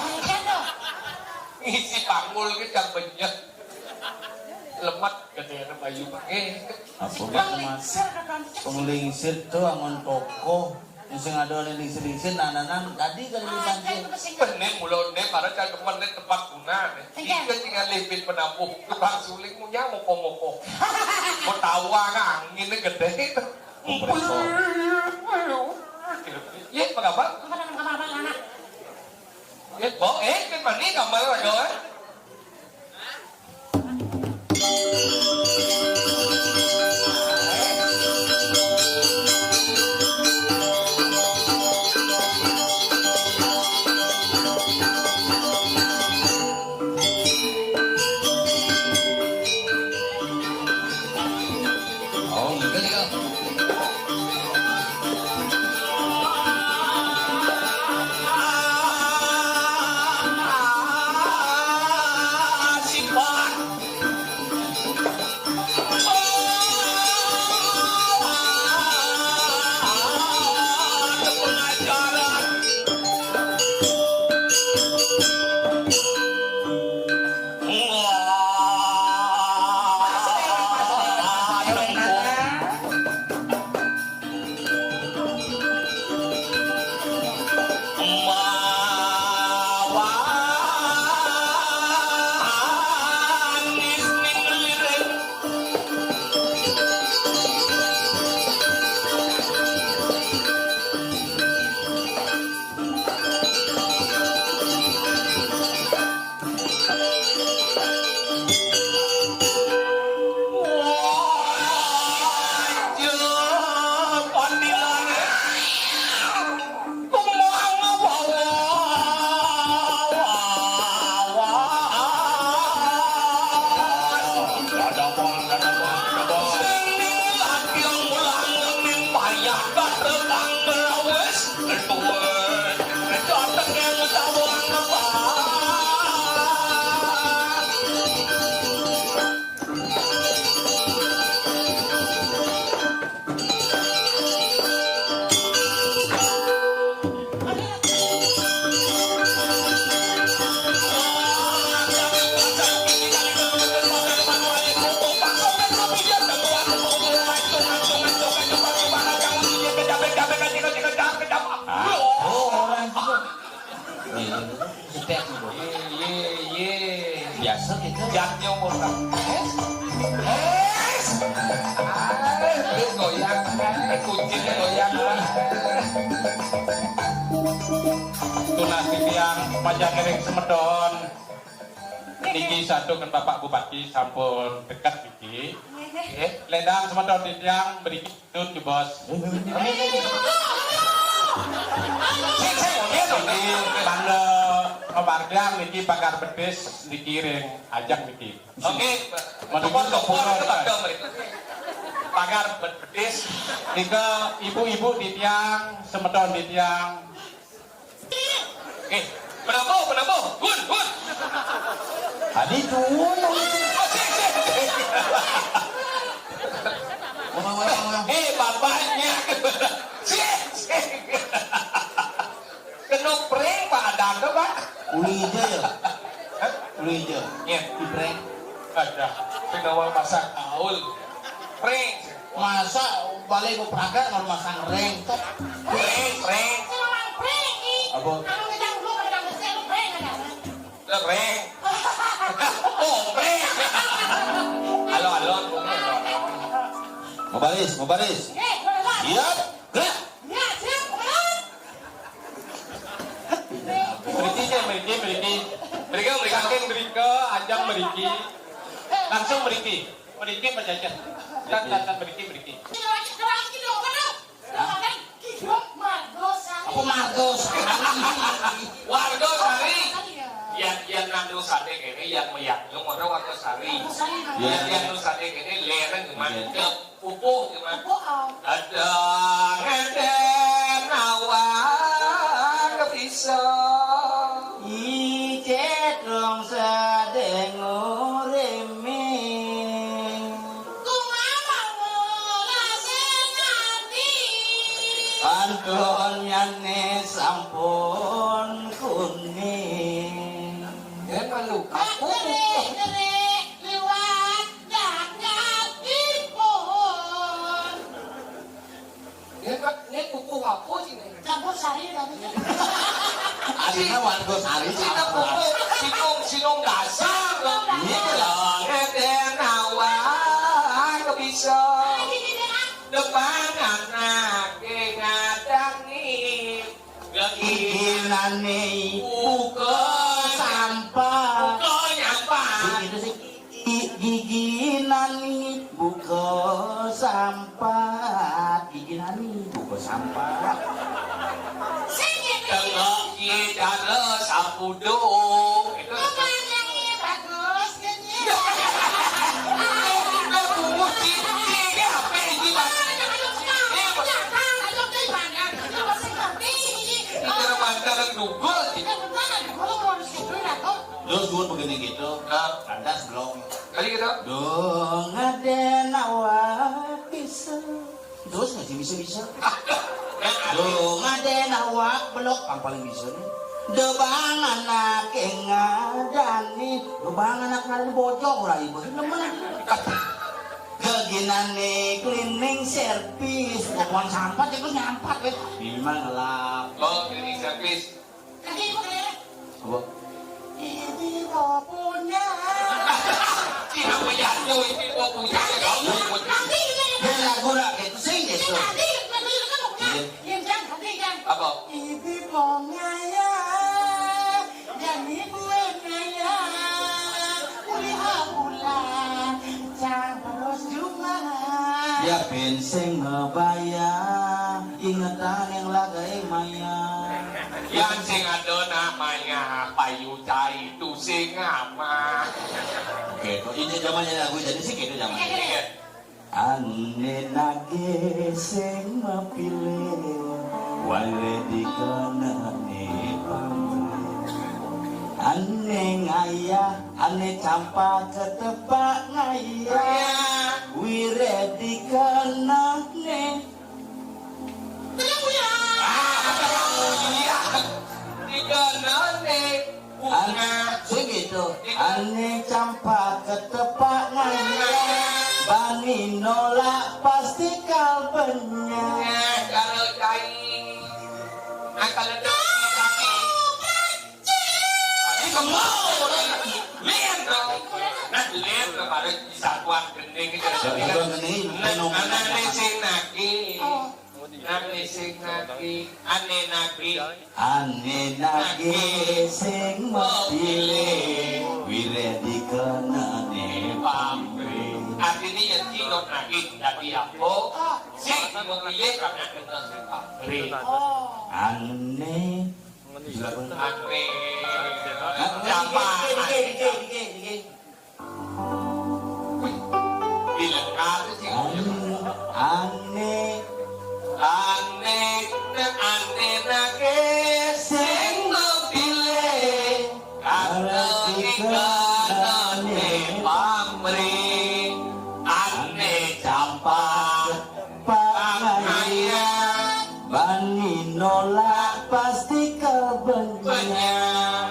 Ngisi panggul ke jam banyak. Lemat, kata anak bayu, Pak. Eh. Apa, Mat? Penglingsir tu angon toko. Sing ada oleh lingsir-lingsir, nah, nah, nah, tadi kali lingsir. Bener, mula ne, para cak demen ne tempat guna ne. Iya. Kita tinggal lebih penabuh, tukang suling punya moko-moko. Mau tawa angin ne gede. Kompresor. Iya, apa kabar? Apa, apa, apa, apa, apa? Eh, bo, eh, kan mani gambar lagi, eh? Jatnya umur tak. Es, es, ah, goyang, eh, kucingnya goyang. Tunas titiang panjang ring semeton. Niki satu kan Bapak Bupati sampun deket niki. Nggih. Ledang semeton titiang mriki. Tut, Bos. Niki mangda pamargiang niki pagar betis niki ring ajeng niki. Oke, menuju ke pura. Pagar betis. Nika ibu-ibu titiang, semeton titiang. Eh, penabuh, penabuh. Gun, gun. Tadi tuh. Oh, sik, sik. Ulang, ulang, ulang. Eh, bapaknya. Sik, sik. Kena prank, Pak Adam tuh, Pak. Uli aja ya? Hah? Uli aja. Iya. Di prank. Ada. Pinawa pasar kaul. Prank. Masa balik mau praga kalau masang ring? Prank, prank. Emang prank, ih. Apa? Kalau ngedang dulu, ngedang besar, lu prank, ngedang. Lah, prank. Oh, prank. Halo, halo. Mau baris, mau baris. Eh, boleh, Pak. Siap, gerak. Ya, siap, Pak. Mriki, mriki, mriki. Mriki, mriki. Saking mriki, ajeng mriki. Langsung mriki. Mriki, Pak Jajan. Kan, kan, kan, mriki, mriki. Apa Margo Sari? Warga Sari. Iya. Yang, yang nang Sari kene, yang meyaknya orang Warga Sari. Warga Sari, Pak. Yang, yang Sari kene, lereng, mantep. Pupuh, gimana? Pupuh, oh. Ada ngeden awak bisa. Icet long sadeng ureme. Kumama mula senadi. Pantonnyane sampun kuning. Dia malu. Aku. Gerik, gerik, liwat. Dagingipun. Ini, Pak, ini pupuh apa sih, ini? Campur sari, tadi. Adina Warga Sari, Cina campur. Pupuh, sinung, sinung dasar, loh. Iya, loh. Ngeden awak bisa. Depan anak ngadangi. Giginane buka sampah. Buka nyampah. Begitu sih. Gi-, giginane buka sampah. Giginane buka sampah. Tengok ye cara sapudo. Itu Terus dua begini gitu, nah, kandas belum. Kali gitu. Dong ada nawak bisa. Terus masih bisa-bisa. Dong ada nawak belok, pang paling bisa nih. Debang anak ngadani, debang anak ngadani bocor lah ibu. Nemen. Geginane cleaning service, buang sampah terus nyampat weh. Ini mah ngelap. Oh, cleaning service. Lagi ibu keliling. Apa? Ini mau punya. Tidak punya, ini mau punya. Nanti, nanti, nanti. Dia lagu lah, itu sing gitu. Nanti, nanti, nanti, nanti. Iya. Yang jang, nanti, jang. Apa? Ibi pongaya, jani buenaya, uli abula, cang terus cuma. Ya, ben sing ngebayang, ingetan yang lagai maya. Yang sing ada namanya payu cai, itu sing ama. Oke, kok ini zamannya lagu jadi sih gitu zamannya. Iya. Ane nage sing mapilih, wale dikenane pamrih. Ane ngayah, ane campak ketepak ngayah, wire dikenane. Ah, iya. Dikenane. An-, sing gitu. Ane campak ketepak ngayah, bani nolak pasti kal benyah. Eh, kalau cai, asal ada kaki. Ini semua orang lihat dong. Satuan gending. Satuan gending. Nah, anane sing nagih. Oh. Nane sing nagih. Ane nagih. Ane nagih sing mapilih. Wiréh dikenane pamrih. Artine yen cingot nagih dadi apa? Sing mapilih karena kita sing pamrih. Oh. Ane. Ane. Hah? Siapa? Dike, dike, dike, dike, dike. Wih, dilengkapi sih. Ane, ane, ane, ane nake sing pilih. Kata ikanane pamrih, ane campak pangaya. Bani nolak pasti kebencian.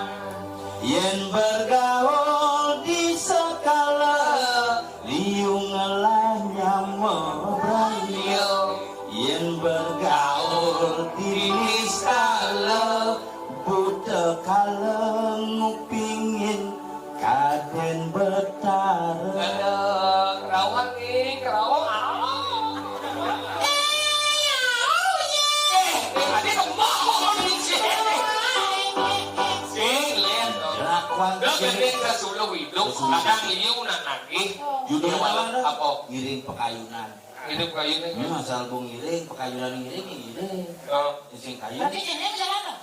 Yen bergaul di sekala, liu ngelah nyama braya. Yen bergaul di niskala, buta kala ngupingin Kadén Betara. Ada Kerawang nih, Kerawang. Ah. Eh, eh, tadi kembang kok di sini. Sing, Len. Lakuan. Lo gending sasuluh hidup, kadang liu nak nagih. Judulnya apa? Apa? Ngiring Pekayunan. Ngiring Pekayunan. Hmm, asal gua ngiring, Pekayunan ngiring, ngiring. Oh. Sing kayu. Berarti ini jalan, loh?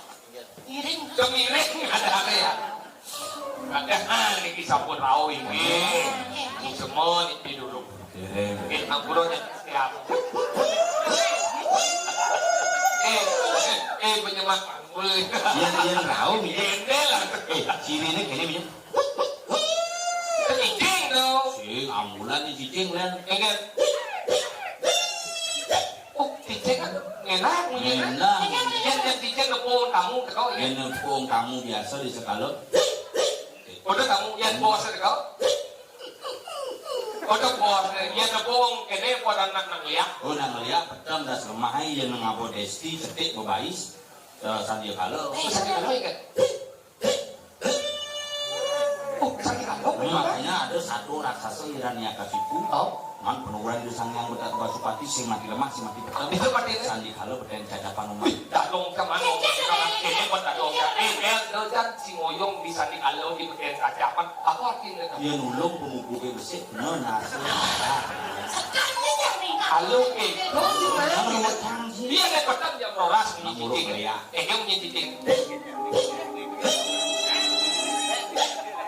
Ngiring. Kemiring ada apa ya? Ada, ah, niki sampun rauh ini. Semua niki dulu. Nggih, ampura nek siap. Eh, eh, eh, penyemak panggul. Yen, yen rauh, nggih. Gendel lah. Eh, sirine kene, nggih. Cicing to. Sing ambulan iki cicing, Len. Enggak. Oh, cicing kan enak, enak. Yen, yen cicing nepung tamu teko, ya. Yen nepung tamu biasa di sekala. Padha tamu yen bos teko. Padha bos, yen nepung kene padha nak nang liak. Oh, nang liak, peteng das lemah, yen ngabo desti, cetik bebais, eh, sandia kala. Eh, sandia kala, ya, kan? Oh, sakit apa? Makanya ada satu raksasa Hiranyakasipu. Oh. Man penuran di Sang Hyang Betara Pasupati sing mati lemah, sing mati peteng. Itu mati lemah. Sandi kala peteng cacapan umat. Dadong ke mana? Sekarang ini buat dadong ke. Eh, eh, lo jan si ngoyong di sandi kala di peteng cacapan. Apa artinya? Ya nulung pemupuke besik, bener nasi. Halo, eh. Iya, nek peteng jam rolas, ini cicing. Ya. Eh, dia punya cicing.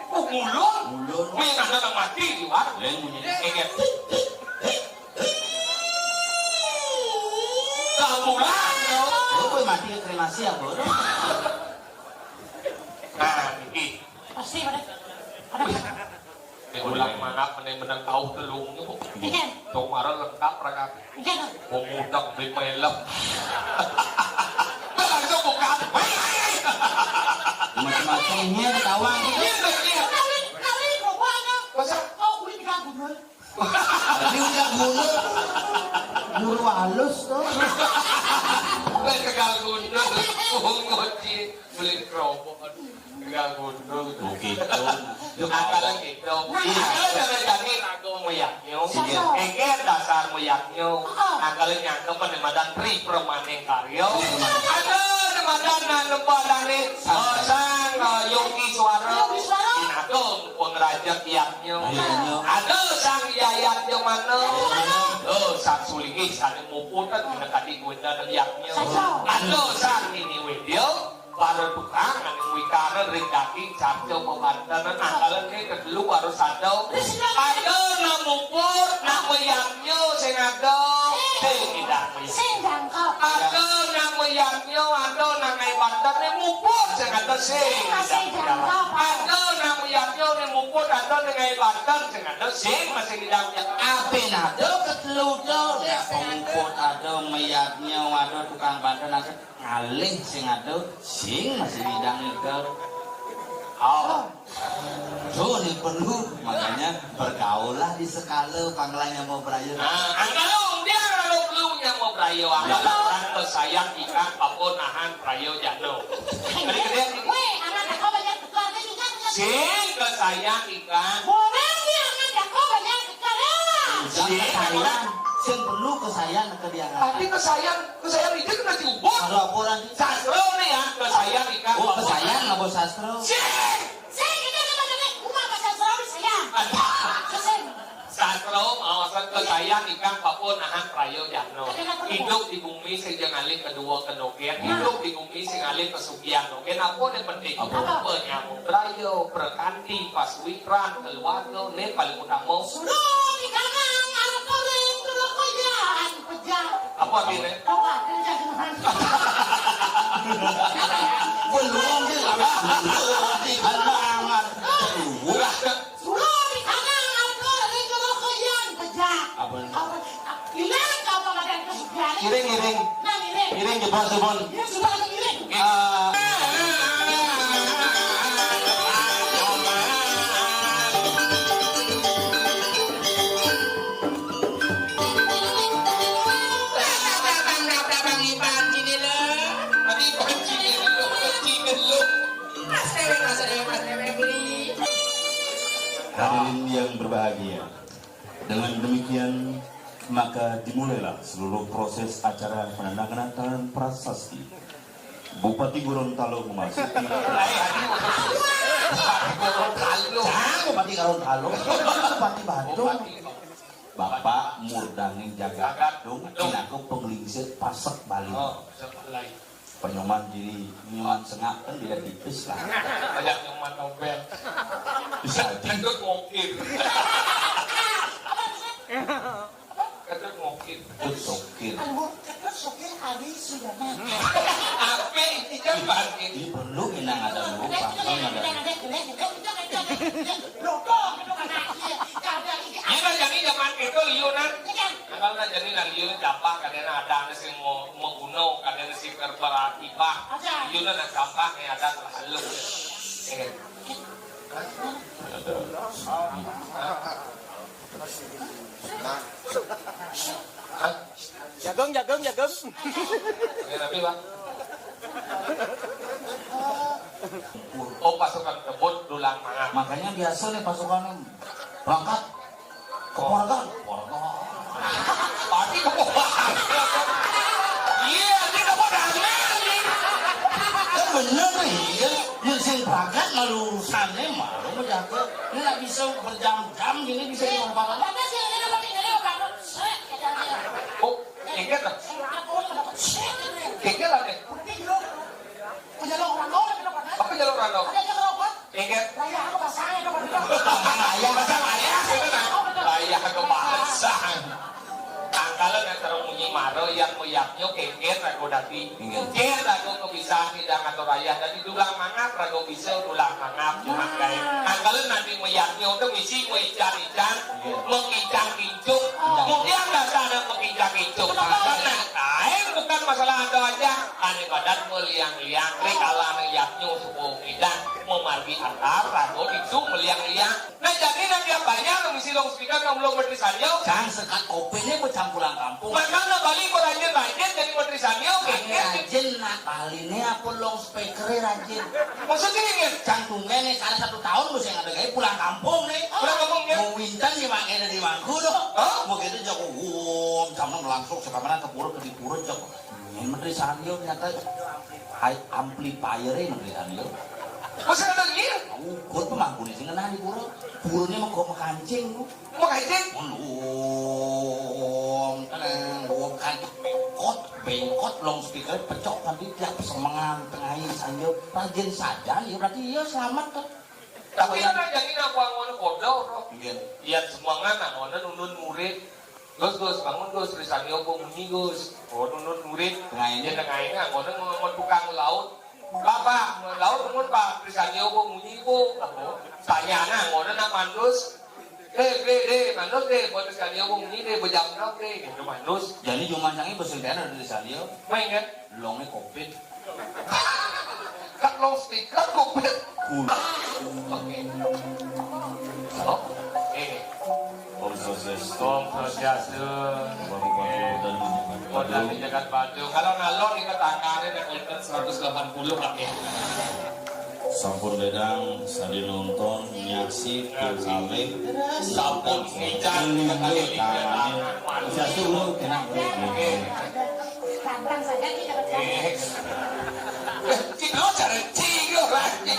Oh, ngulon? Ngulon. Wih, nang nang mati di luar. Lain bunyi. Eh, eh. Tambulan, yo. Lu kowe mati kremasi apa? Nah, iki. Pasti pada. Pada. Nek ulang manap meneng-meneng tau telung niku. Iya. Tok mara lengkap ra kabeh. Iya. Wong mudeng beli pelem. Lah langsung buka. Macam-macam ini ketawa. Iya, iya. Kali, kali, pokoknya. Masa? Oh, kulit kita gundul. Ini udah gundul. Guru halus tuh. Wis tegal gundul. Wong ngoci beli kerobok. Aduh. Enggak gundul. Oh, gitu. Akal gitu. Nah, akal dari tadi ragu meyaknyo. Iya. Engke dasar meyaknyo. Heeh. Akal nyangkep pada madan Tri Permaning Karyo. Ada madan nang lempadane, eh, Sang, eh, Yogi Suara. Yogi Suara. Inato pengrajek yaknyo. Iya, iya. Ada Sang Yayat Jemana. Iya, iya. Oh, Sang Sulinggih sane muputan kena kadi gwenda yaknyo. Saja. Ada Sang Nini Wedya. Para tukang anu wikaran ring daging sarta bebanten, nah, kalen ke kedelu harus ada. Ada nak mupur, nak meyaknya sing ada. Sing tidak meyaknya. Sing jangkep. Ada nak meyaknya, ada nak ngai banten, nih mupur sing ada sing tidak meyaknya. Ada nak meyaknya, nih mupur, ada nak ngai banten sing ada sing masih tidak meyaknya. Apa nak ada kedelu ada? Nak mupur ada, meyaknya ada, tukang banten ada. Ngalih sing ada, sing masih ngidang nyekel. Oh. Tuh, ini perlu, makanya bergaullah di sekala panggilannya mau berayu. Nah, angkalo dia kalau perlu nyama berayu, angkalo orang kesayang ikan, apa nahan berayu jano. Gede-gede. Weh, anak aku banyak keluarga juga. Sing kesayang ikan. Boleh dia anak aku banyak Kesayan, sing perlu kesayan ke dia. Tapi kesayan, kesayan itu kena diubah. Kalau apa lagi? Sastra nih ya, kesayan ikan. Oh, kesayan apa sastra? Sing, sing, ini apa tadi? Uma apa sastra nih saya? Sastra, maksud kesayan ikan apa nahan prayo jano. Hidup di bumi sing jangan alih kedua kenogen. Hidup di bumi sing alih pesugihan ogen. Apa nih penting? Apa? Penyambung prayo, perkanti, pasuitran, keluarga, nih paling utama. Suruh di kanan, arep paling dulu koyan, pejah. Apa artinya? Apa? Pejah dengan belum di kanan. Suruh di kanan, arep paling dulu koyan, pejah. Apa? Apa? Ilang apa ada kesugihan? Iring, iring. Nah, iring. Iring jebos, Simon. Iya, sudah ada iring. Ah. Hadirin yang berbahagia, dengan demikian maka dimulailah seluruh proses acara penandatanganan prasasti. Bupati Gorontalo memasuki. Bupati Gorontalo. Jangan Bupati Gorontalo. Bupati Badung. Bapak Murdaning Jagadung, Jagadung. Selaku penglingsir Pasek Bali. Oh, Pasek Bali. Penyoman diri, nyoman sengak kan tidak tipis lah. Banyak nyoman nobel. Bisa aja. Ketut ngokir. Ketut ngokir. Ketut sokir. Aduh, ketut sokir hari sudah mati. Apa ini kan bangkit? Ini perlu minang ada lupa. Kan ada. Ini kan jadi zaman itu liunan. Kalau nak jadi nak liunan gampang, kadang ada anak sing mau menggunau, kadang sing kerbar atibah. Liunan nak gampang, yang ada terlalu. Ya kan? Ada. Hah? Jagung, jagung, jagung. Ini tapi, Pak. Oh, pasukan kebut dulang mangan. Makanya biasa nih pasukan berangkat ke Porgan. Porgan. Pasti ke Porgan. Iya, ini ke Porgan. Kan bener nih, iya. Yang sing berangkat lalu urusannya malu menjaga. Ini nggak bisa berjam-jam gini bisa di Porgan. Oh, ingat lah. Ingat lah deh. Apa jalur randol? Ingat. Raya apa bahasanya? Raya. Bahasa raya. Raya ke bahasa. Tangkalan yang terlalu munyi maro yang meyaknya kengket rago dati. Ingat. Kengket rago kebiasaan tidak ngatur raya. Dari dulang mangap rago bisa dulang mangap. Cuma kayak. Tangkalan nanti meyaknya untuk misi meican-ican, mengicang-incung. Kemudian dasar ada mengicang-incung. Karena kain bukan masalah ada aja. Ane badan meliang-liang. Rek ala ane yaknya suku kita memargi antar rago itu meliang-liang. Nah, jadi nanti apanya misi long speaker nang belum berarti sanyo. Cang sekat kopenya bercampuran kampung. Makanya balik berajin-rajin jadi menteri sanyo. Rajin nak bali ini apa long speaker rajin. Maksudnya ini? Cang tunggu nih, karena satu tahun mesti ada gaya pulang kampung nih. Pulang kampung ya? Mau wintan nih makanya di mangku tuh. Hah? Mau gitu jago, wom, sama langsung sekamar ke pura ke di pura jago. Ini menteri Sanyo ternyata amplifier ya menteri Sanyo. Masa ada gini? Ukur pemangku di sini nang di pura. Pura ini mau mekancing tuh. Mekancing? Belum, tenang, belum kan bengkot, bengkot long speaker pecok nanti tiap semengan tengah Sanyo. Rajin saja ya berarti ya selamat tuh. Tapi kan aja ini apa ngono bodoh tuh. Iya. Iya semengan ngono nunun murid. Gus, Gus, bangun Gus, Rizalnya apa munyi Gus? Oh, nunut murid. Tengah ini. Ya, tengah ini, ngono ngomong tukang laut. Bapak, laut mun Pak, Rizalnya apa munyi Bu? Apa? Tanya nah, ngono nak mandus. Eh, deh, deh, mandus deh, buat Rizalnya apa munyi deh, bejam dong deh, gitu mandus. Jadi cuma sange besen tenan dari Rizalnya. Main kan? Longe covid. Kan long speaker covid. Oke. Halo? Eh. Om Swastiastu. Om Swastiastu. Bapak-bapak dan Ibu. Modal di Jagat Batu. Kalau ngalor di ketangkane nek ulun seratus delapan puluh kan ya. Sampun lédang, sampun nonton, nyaksi, ping kalih. Sampun ngican, kalih. Bisa suruh kena. Ganteng saja kita bertanya. Cik lo cara cik lo lagi.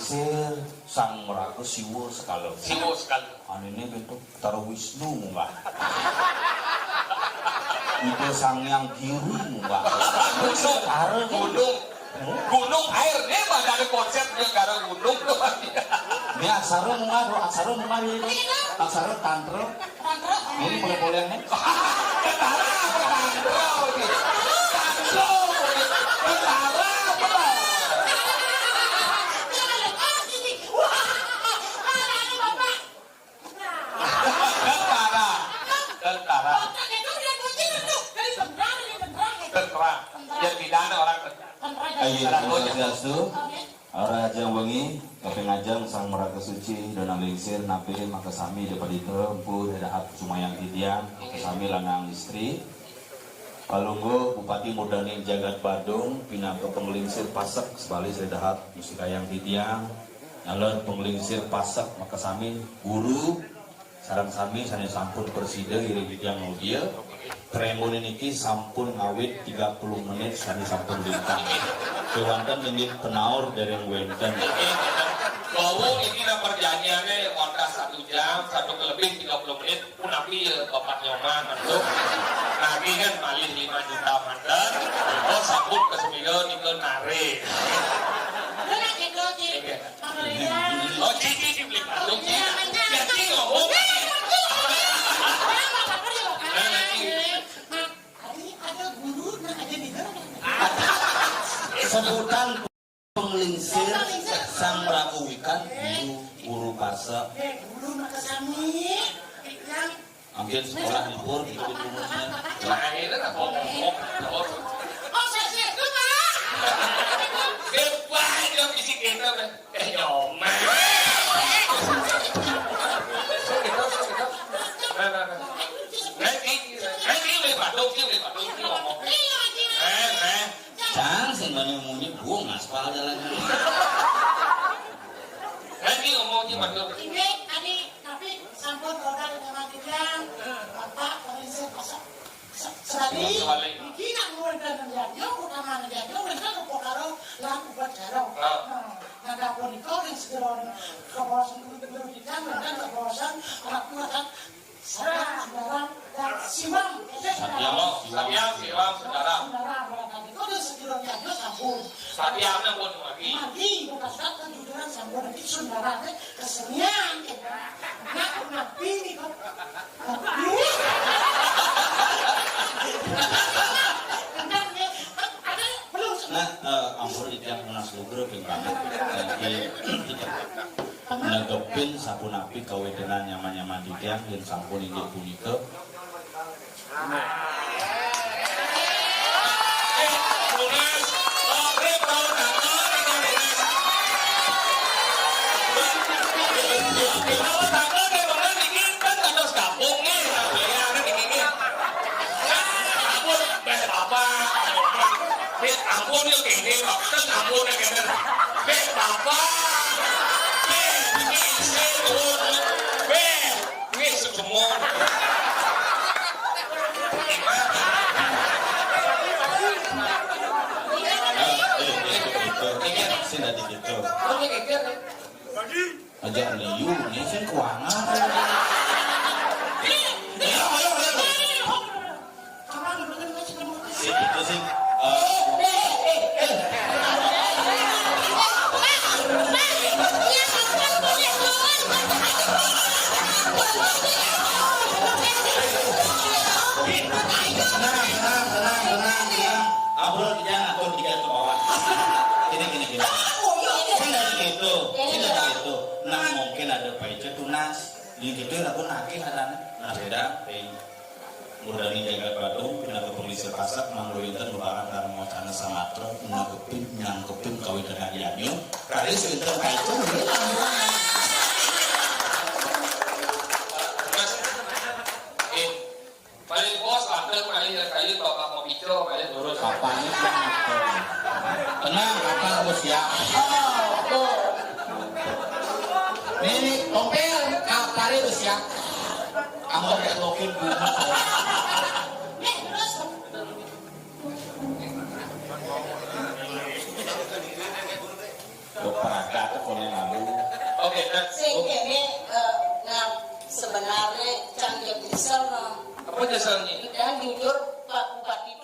Sir, sang meraga siwa sekala. Siwa sekala. Anine pintu Tara Wisnu munggah. Ida Sang Hyang Giri munggah. Gunung, gunung, gunung air ni mah dari konsep negara gunung tu. Ini aksara munggah, bro. Aksara munggah ini. Aksara tantra. Ini boleh-boleh ni. Tentara apa tantra ini? Tantra ini. Tentara apa? Tentara. Tentara. Tentara. Yang pidana orang tentara. Ayo, Swastiastu. Rahajeng wengi, kaping ajeng Sang Maraga Suci, Dana Lingsir, napi makasami dapadita, empu dahat sumayang titiang, makasami lanang istri. Palungguh Bupati Murdaning Jagat Badung, pinaka panglingsir pasek, sebali sida dahat mustikayang titiang, nalon panglingsir pasek makasami guru, sareng sami sané sampun prasida ngiring titiang audio. Premune niki sampun ngawit tiga puluh menit sané sampun lintang. Kéwanten inggih penaur dereng wénten. Bahwa ini lah perjanjiannya kontrak satu jam, satu ke lebih tiga puluh menit. Punapi ya Bapak Nyoman mantuk. Nagih kan malih lima juta manten. Oh, sampun kesemiga nika narik. Bener gitu, Ci. Iya. Pembelian. Oh, Ci, Ci, Ci, beli patung, Ci. Iya, bener. Ya, Ci, ngomong. Nah, Ci. Nah, tadi ada guru, nah, ada di dalam. Sebutan panglingsir Sang Prabu Wikan, guru, guru pasek. Eh, guru makasami. Yang mungkin sekolah libur gitu di rumahnya. Nah, ini lah, ngomong. Oh, saya siap tuh, Pak. Dia banyak bisikin, Pak. Eh, nyoman. Nah, nah, nah. Nah, ini, nah, ini udah batuk, ini udah batuk, ini ngomong. Nah, nah. Cang, sing bani munyi, bungas pala jalan. Nah, ini ngomong, ini batuk. Ini tadi, tapi sampun order dengan Bapak, polisi, pasok. Sekali, iki nak murid dan menjadi, utama menjadi, mereka ke Pokaro, lan upacara. Ah. Nah, nah, dapur itu yang segera, kebosan guru-guru kita, mereka kebosan, anak tua kan, Satyam, Satyam, Siwam. Satyam, Siwam, Siwam, Saudara. Saudara, barangkali itu dia segera diambil sambung. Satyam, pun lagi. Lagi, bukan satu, kejujuran sambung, nanti saudara, kesenian, ya. Nah, nabi ini kok. Nah, eh, ampun, titiang nunas lugra ping banget. Nggih, negepin sapunapi kawéntenan nyaman-nyaman titiang yén sampun inggih punika. Ampun, béh, Bapak. Béh, ampun, yo, kéné, kok. Kan ampun, kéné. Béh, Bapak. Béh, iki isin, béh. Wis, semua. Eh, eh, eh, eh, eh, sing dadi gitu. Aja liu, ini sing kuangan. Sing itu sing, eh, tenang, tenang, tenang, tenang, tenang, ya. Ampun, kita atur tiga ke bawah. Gini, gini, gini. Sing dadi gitu, sing dadi gitu. Nah, mungkin ada paica tunas. Di gitu aku nagih adané. Nah, beda, ping. Murdaning Jagat Badung, pinaka panglisir pasek, mangda wénten lubaran karma wacana samatra, nyangkepin, nyangkepin kawéntenan yanyo. Kali wénten kaitung, nggih. Mas, eh, paling bos, ada paling kayu, bapak mau bicara, paling lurus. Bapaknya siapa? Tenang, Bapak, bos, ya. Terus ya. Aku kayak lokin bunga. Lo pada tuh kalau lalu. Oke, nah, sing kene, eh, nah, sebenarnya cang ya nyesel, no. Apa nyeselnya? Dan jujur, Pak Bupati